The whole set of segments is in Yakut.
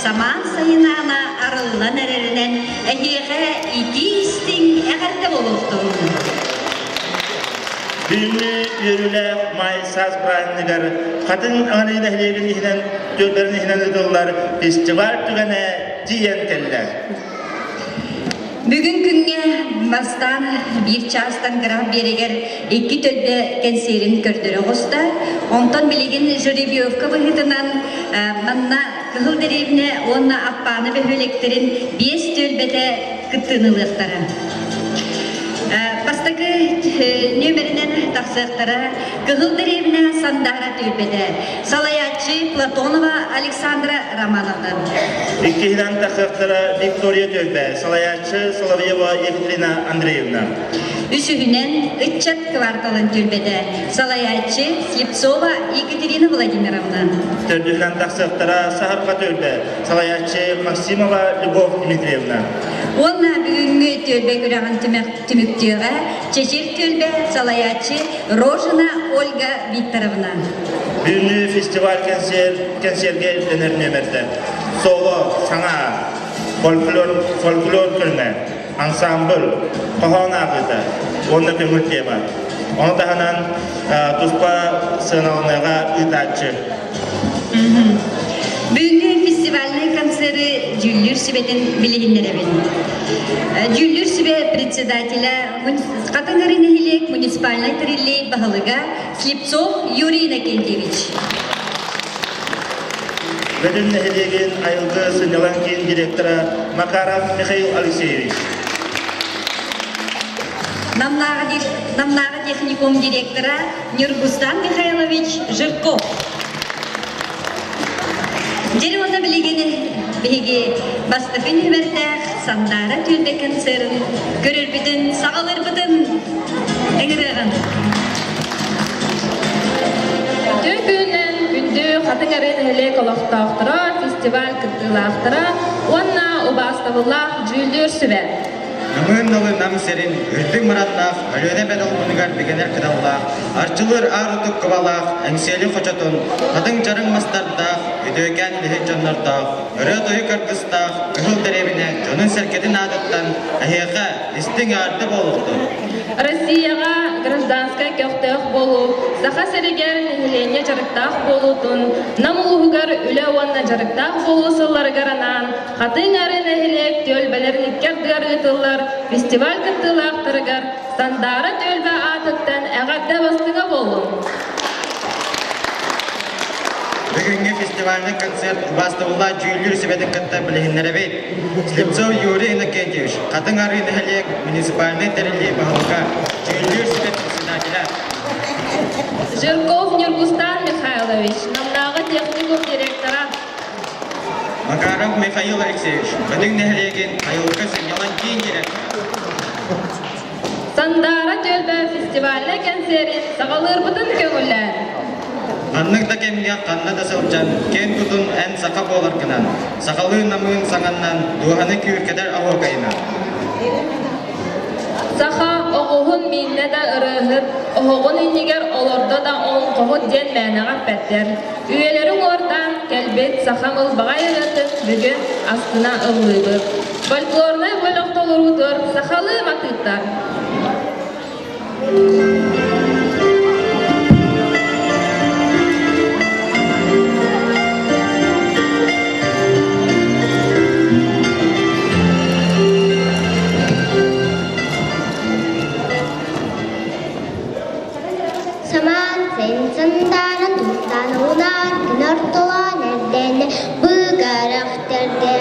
самаан сайын аана арыллан эрэринэн эһиэхэ итии-истиҥ эҕэрдэ буолуохтун! Бүгүҥҥү үөрүүлээх Маай саас бырааһынньыгар Хатыҥ Аҥарыы нэһилиэгин иһинэн түөлбэлэрин иһинэн ыытыллар фестиваль түгэнэ тиийэн кэллэ. Бүгүн күҥҥэ бастаан биир чаастан граф биэрэгэр икки төрдө кэнсиэрин көрдөрө оҕуста. Онтон билигин жеребьевка быһыытынан манна Кыһыл дэриэбинэ уонна Аппааны бөһүөлэктэрин биэс түөлбэтэ кыттыыны ылыахтара. Бастакы нүөмэринэн тахсыахтара Кыһыл дэриэбинэ Сандаара түөлбэтэ. Салайааччы Платонова Александра Романовна. Иккиһинэн тахсыахтара Виктория түөлбэ, салайааччы Соловьева Екатерина Андреевна. Үсүһүнэн ыччат кварталын түөлбэтэ, салайааччы Слепцова Екатерина Владимировна. Төрдүһүнэн тахсыахтара Саһарҕа түөлбэ, салайааччы Максимова Любовь Дмитриевна. Уонна бүгүҥҥү түөлбэ күрэҕин түмүктүөҕэ Чэчир түөлбэ салайааччы Рожина Ольга Викторовна. Бүгүҥҥү фестиваль кэнсиэргэ ирдэнэр нүөмэрдэр соло, саҥа, фольклор, фольклор көрүҥэ, ансамбль, хоһоон ааҕыыта уонна көҥүл тема. Ону таһынан туспа сыаналаныаҕа ыытааччы. Бүгүҥҥү фестивальнай концеры дьүүллүүр сүбэтин билиһиннэрэбин. Дьүүллүүр сүбэ председателя Хатыҥ Арыы нэһилиэк муниципальнай тэриллии баһылыга Слепцов Юрий Иннокентьевич. Бөтүн нэһилиэгин айылгы сынньалаҥ киин директора Макаров Михаил Алексеевич. Намнааҕы техникум директора Нюргустан Михайлович Жирков. Дьири уонна билигин биһиги бастакы нүөмэрдээх Сандаара түөлбэ концерын көрөрбүтүн, саҕалыырбытын ыҥырыаҕын. Үтүө күнүнэн күндү Хатыҥ Арыы нэһилиэк олохтоохторо, фестиваль кыттыылаахтара уонна убаастабыллаах дьүүллүүр сүбэ. Намыын налы Нам сирин үрдүк мыраннаах Өлүөнэ эбэ долгунугар бигэнэр кыдаллаах, арчылыыр аар утук кыбалаах, Эҥсиэли хочотун, хатыҥ чарыҥ мастардаах, үтүөкээн үлэһит дьоннордоох, ырыа-тойук аргыстаах Кыһыл дэриэбинэ дьонун-сэргэтин аатыттан эһиэхэ истиҥ аарда буолуохтун! Россияҕа гражданскай көхтөөх буолуу, Саха сиригэр нэһилиэнньэ дьарыктаах буолуутун, Нам улууһугар үлэ уонна дьарыктаах буолуу сылларыгар анаан Хатыҥ Арыы нэһилиэк түөлбэлэрин икки ардыгар ыытыллар фестиваль кыттыылаахтарыгар Сандаара түөлбэ аатыттан эҕэрдэ бастыҥа буоллун! Бүгүҥҥү фестивальнай концерт убаастабыллаах дьүүллүүр сүбэтин кытта билиһиннэрэбит. Слепцов Юрий Иннокентьевич, Хатыҥ Арыы нэһилиэк муниципальнай тэриллии баһылыга, дьүүллүүр сүбэ председателэ. Жирков Нюргустан Михайлович, Намнааҕы техникум директора. Макаров Михаил Алексеевич, Бөтүҥ нэһилиэгин айылҕа сынньалаҥ киин директора. Сандаара түөлбэ фестивальнай кэнсиэрин саҕалыырбытын көҥүллээн. Ханнык да кэмҥэ ханна да сылдьан, киэн тутун эн саха буоларгынан, сахалыы намыын саҥаннан дууһаны күүркэтэр оһуокайынан. Саха оҕуһун мииннэ да ырыаһыт, оһоҕун иннигэр олордо да олоҥхоһут диэн мээнэҕэ эппэттэр. Үйэлэри уҥуордаан кэлбит сахам ылбаҕай ырыатын бүгүн астына ыллыыбыт. Фольклорнай бөлөх толоруутугар сахалыы матыыптар. Самаан син сандааран тустаан уунаар күн ортолоон эрдэнэ быгарахтэрдэ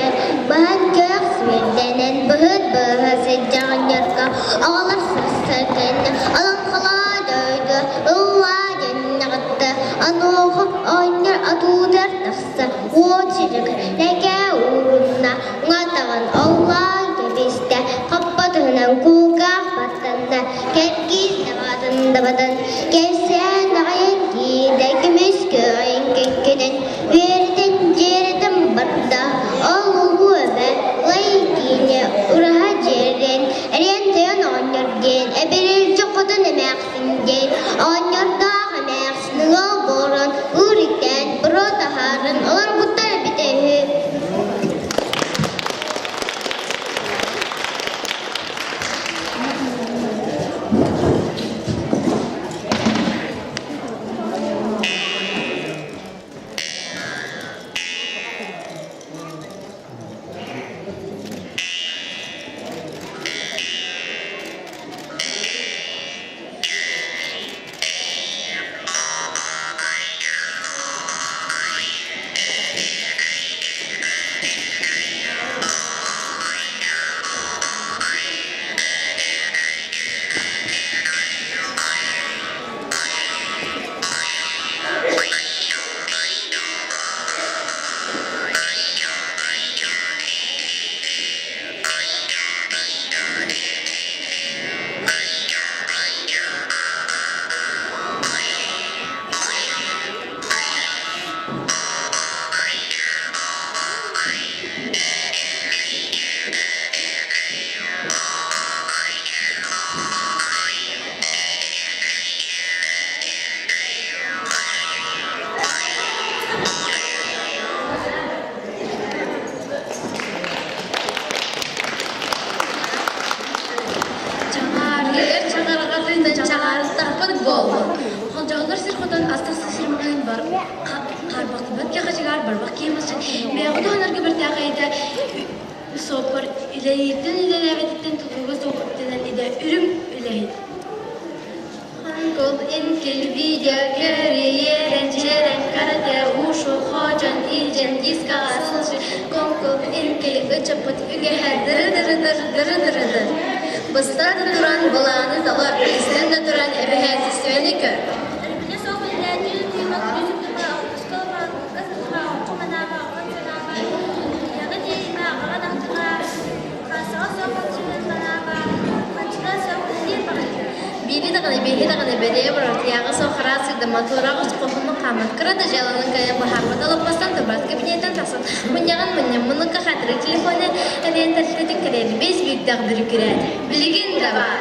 баһан көх симирдэнэн быһыт быһа сыдьаҕынньарга оҕолор сахсар кэннэ олоҥхолоо дойду ыллаа дьэннэҕитте онуоха оонньор атуутар тахса уот сирик лэкээ уурунна уҥатаҕын оллоон кэбистэ хоппотуһунан кулгаах баттанна Кэргиз даҕатын дабатан, кэпсээн аҕайын киирдэ, көмүс көҕүн кэккэтэн, үөрэтэн дьиэрэтэн барда. Ол улуу эбэ лай киинэ ураһа дьиэрэн, эриэн тойон оҕонньор диэн, эбирилдьи хотун эмээхсин диэн, оҕонньордоох эмээхсин ыал буолан, уур иттээн, буруо таһааран олорбуттар эбитэ үһү. Хаарбахтыбат кэхэчигаар барбах киһи бэйэҕэ туһанарга бэртээхэйдэ суоппар үлэлииртэн үлэлээбэтиттэн тутулуга суох үптэнэн идэ үрүҥ үлэһит. Ханкул инкил видео көрүйэрэн чэрэн карате ушу хочон илдьэн дискаҕа сылдьы конкул инкил ычаппыт үгэһэ дыры-дыры-дыр дыры-дыры-дыр. Быстан да туран былааны толор, истэн да туран эбэһээтистибэни көр. Өрөбүлэ суох үлэлээтири тыыма күнүс оскуолаҕа сылдьыма, окко манаама, окко санаама, ийэҕэ тиэйимэ, аҕаҕын ахтыма, хассаҕа суох хаччынан манаама, хаччынан суох үлэлиир баҕайы. Биири даҕаны, биэһи даҕаны бэлиэ барар, тыйааҕа суох хараас сырдама, туораах хоһуннук хааман, кыра да дьыаланан кэлэн быһаарбат олоппостон тылбаас кабинеттан тахсан, мунньаҕын мунньаммыныкка хатырык телефоны эрийэн тэрилтэтин кэлээри биэс биирдээх бүрүкүрээт. Билигин да баар.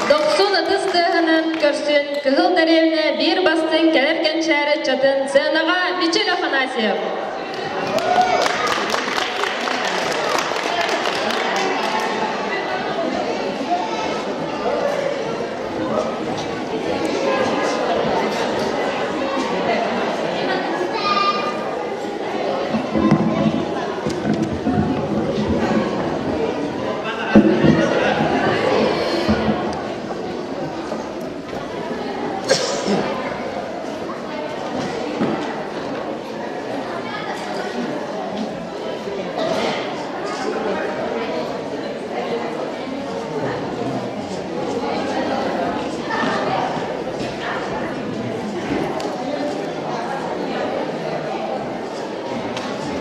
Дохсун ытыс тыаһынан көрсүн Кыһыл дэриэбинэ биир бастыҥ кэлэр кэнчээри ыччатын сценаҕа Мичил Афанасьев.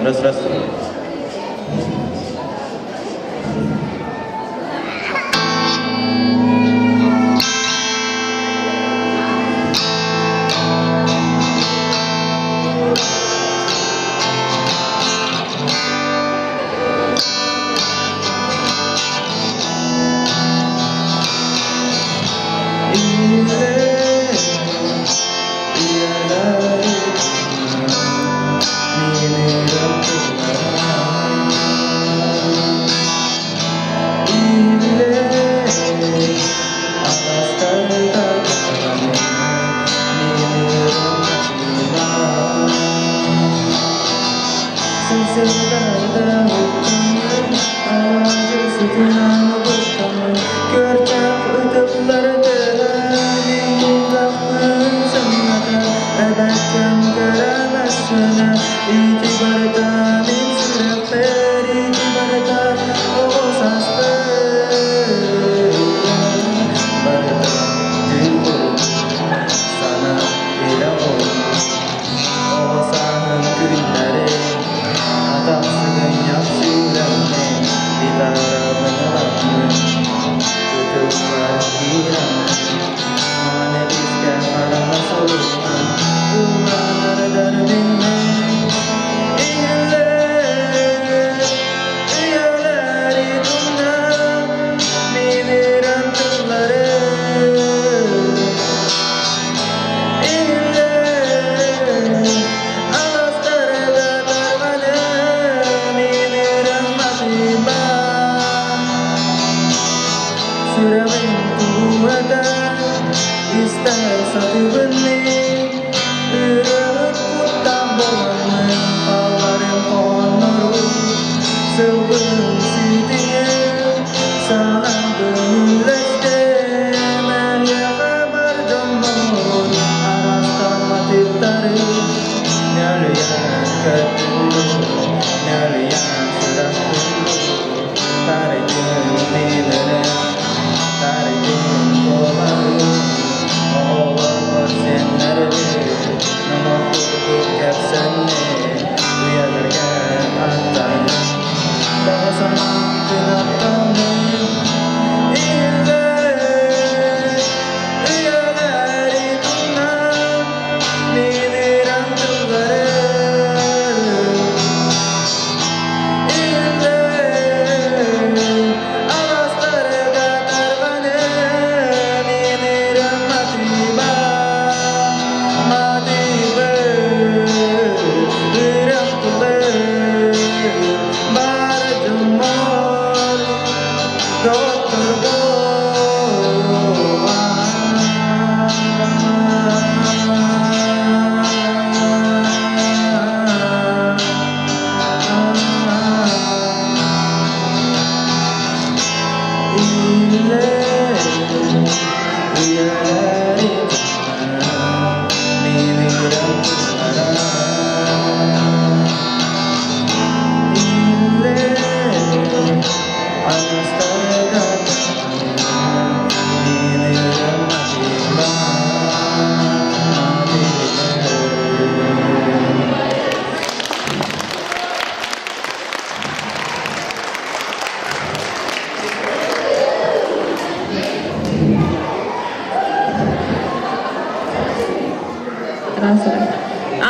Раз, раз.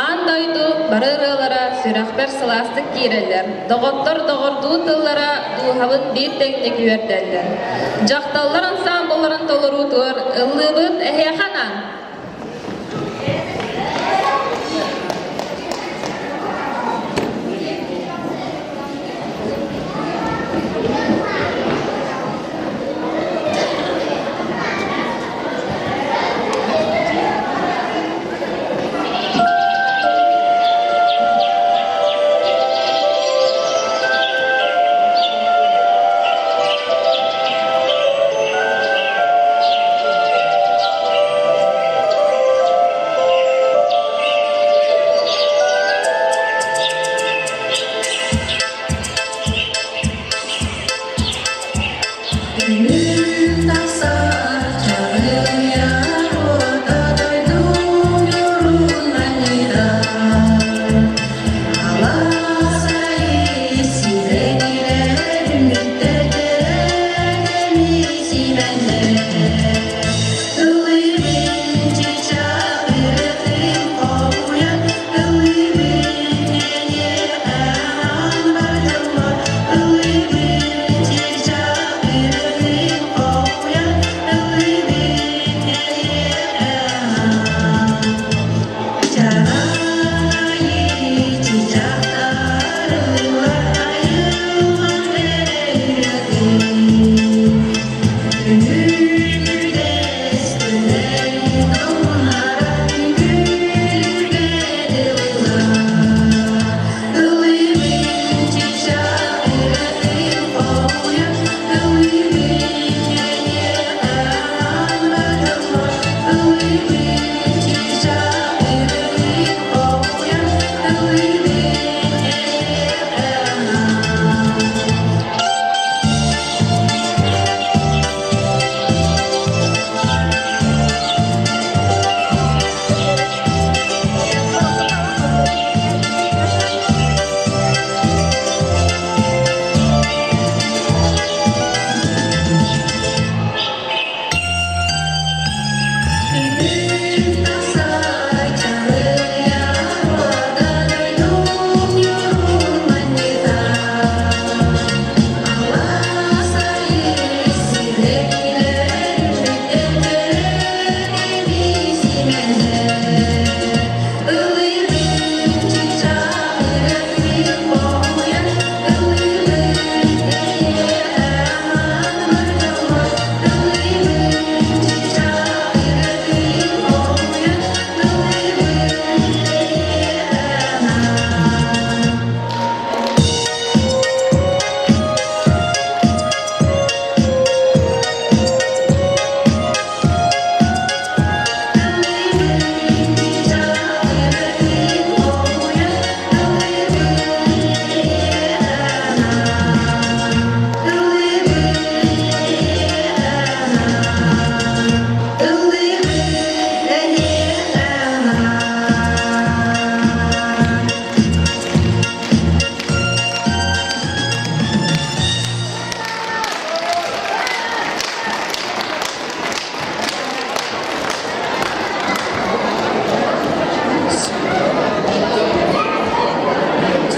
Аан дойду бары ырыалара сүрэхпэр сылаастык киирэллэр, доҕоттор доҕордуу тыллара дууһабын биир тэҥник үөрдэллэр. Дьахталлар ансаамбылларын толоруутугар ыллыыбыт эһиэхэ анаан.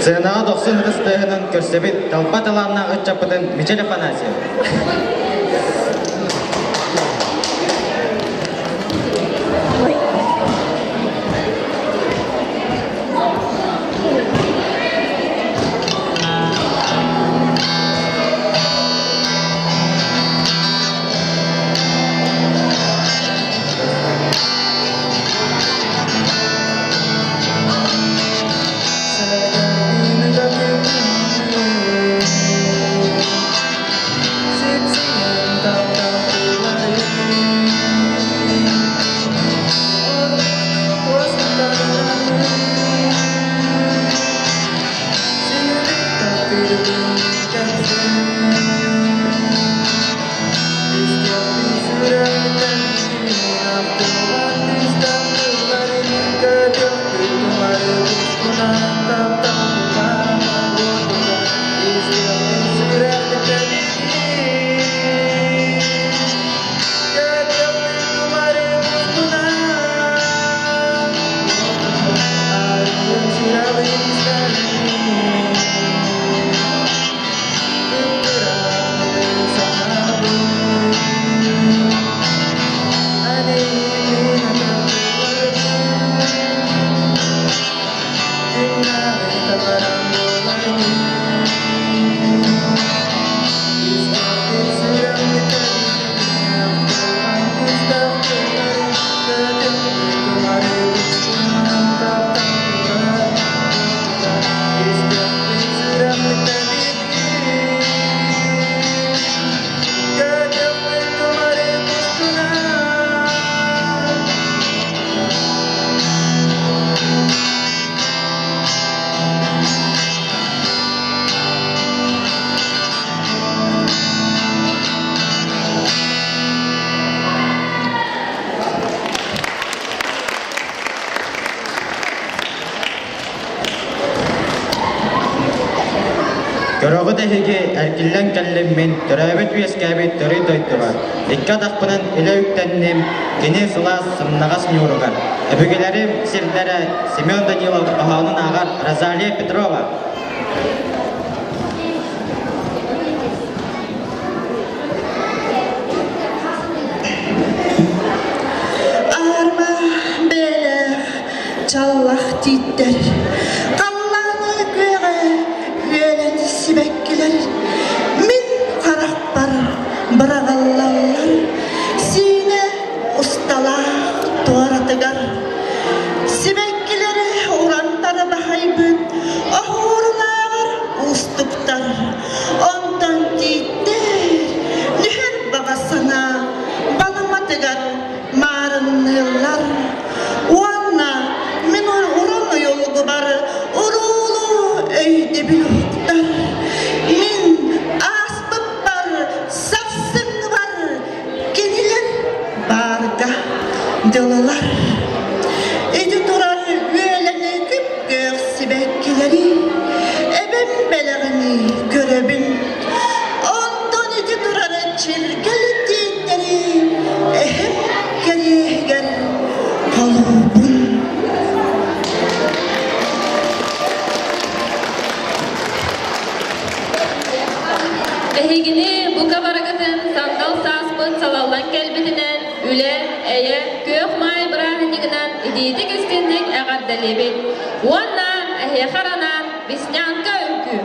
Сценаҕа дохсун ытыс тыаһынан көрсөбүт талба талааннаах ыччаппытын Мичил Афанасьев. Көрөҕүт эһиги эргиллэн кэллим мин, төрөөбүт-үөскээбит төрүт дойдубар. Икки атахпынан илэ үктэнним, кини сылаас сымнаҕас ньууругар. Өбүгэлэрим сирдэрэ Семен Данилов хоһоонун ааҕар Розалия Петрова. Аарма бээлээх чаллах тииттэр, халлааны күөҕэ үөлэн сибэккилэр, мин харахпар быраҕыллаллар, сиинэ усталаах туоратыгар. Сибэккилэри уран тарбахайбыт оһуорунааҕар уустуктар, онтон тииттэр нүһэр баҕа санаа баламатыгар маарынныыллар уонна мин уран уйулгубар уруулуу өйдөбүл уһуктар. Мин ааспыппар, сарсыҥҥыбар кинилэр баарга дылылар. Ити турар үөлэни күп-күөх сибэккилэри эбэм бэлэҕини көрөбүн. Онтон ити турар чиргэл тииттэри эһэм кэриэһигэр холуубун. Эһигини бука барыгытын сандал сааспыт салаллан кэлбитинэн үлэ, эйэ, күөх маай бырааһынньыгынан итиитик-истинник эҕэрдэлиибит уонна эһиэхэ анаан Веснянка үҥкүү.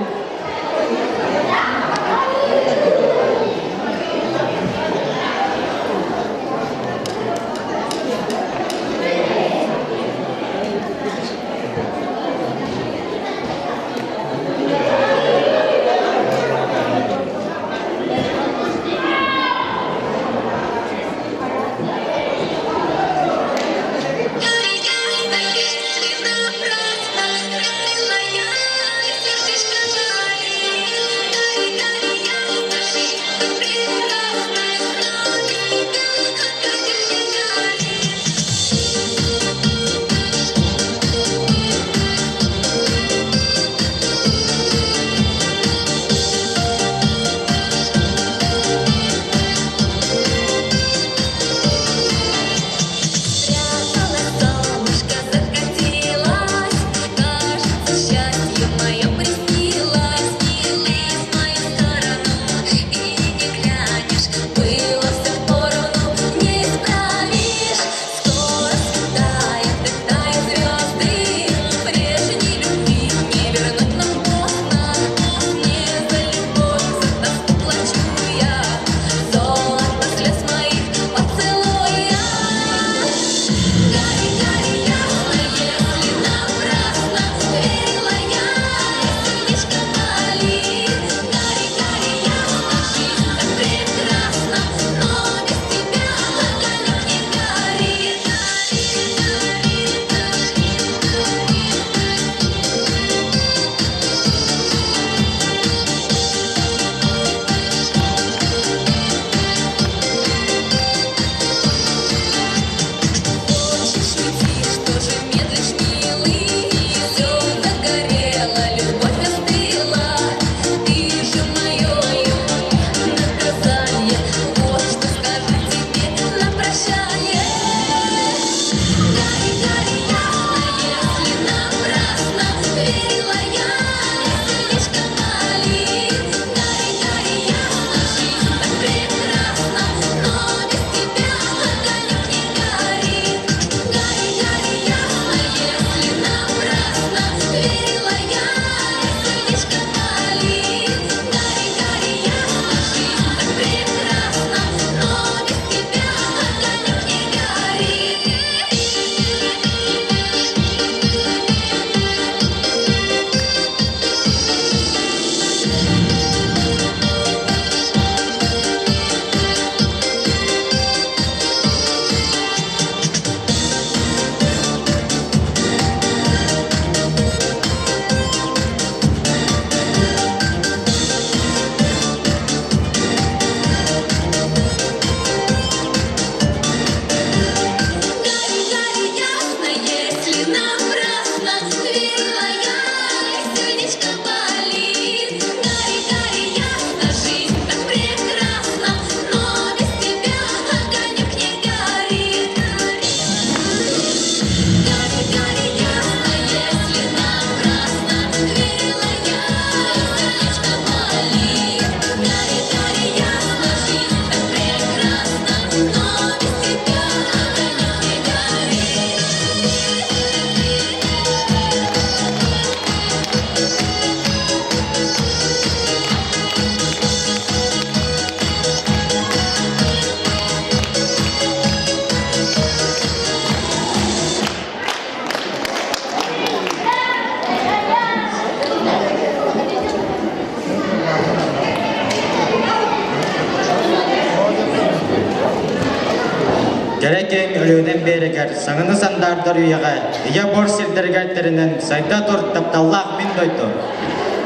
киэҥ Өлүөнэм биэрэгэр саҥаны сандаардар үйэҕэ ийэ буор сирдэригэр тэринэн сайда тур тапталлаах мин дойдум.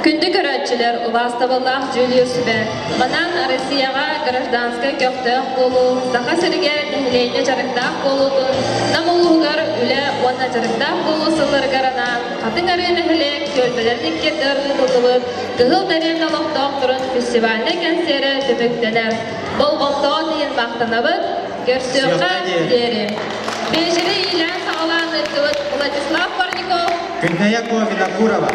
Күндү көрөөччүлэр, убаастабыллаах дьүүллүүр сүбэ, манан Россияҕа гражданскай көхтөөх буолуу, Саха сиригэр нэһилиэнньэ дьарыктаах буолуутун, Нам улууһугар үлэ уонна дьарыктаах буолуу сылларыгар анаан Хатыҥ Арыы нэһилиэк түөлбэлэрин иккиэрдэр ыытыллыбыт Кыһыл дэриэбинэ олохтоохторун фестивальнай кэнсиэрэ түмүктэнэр. Болҕомтоҕун иһин махтанабыт, көрсүөххэ диэри. Биэчэри иилээн-саҕалаан ыыттыбыт Владислав Парников, Күннэйэ Ковина Курова.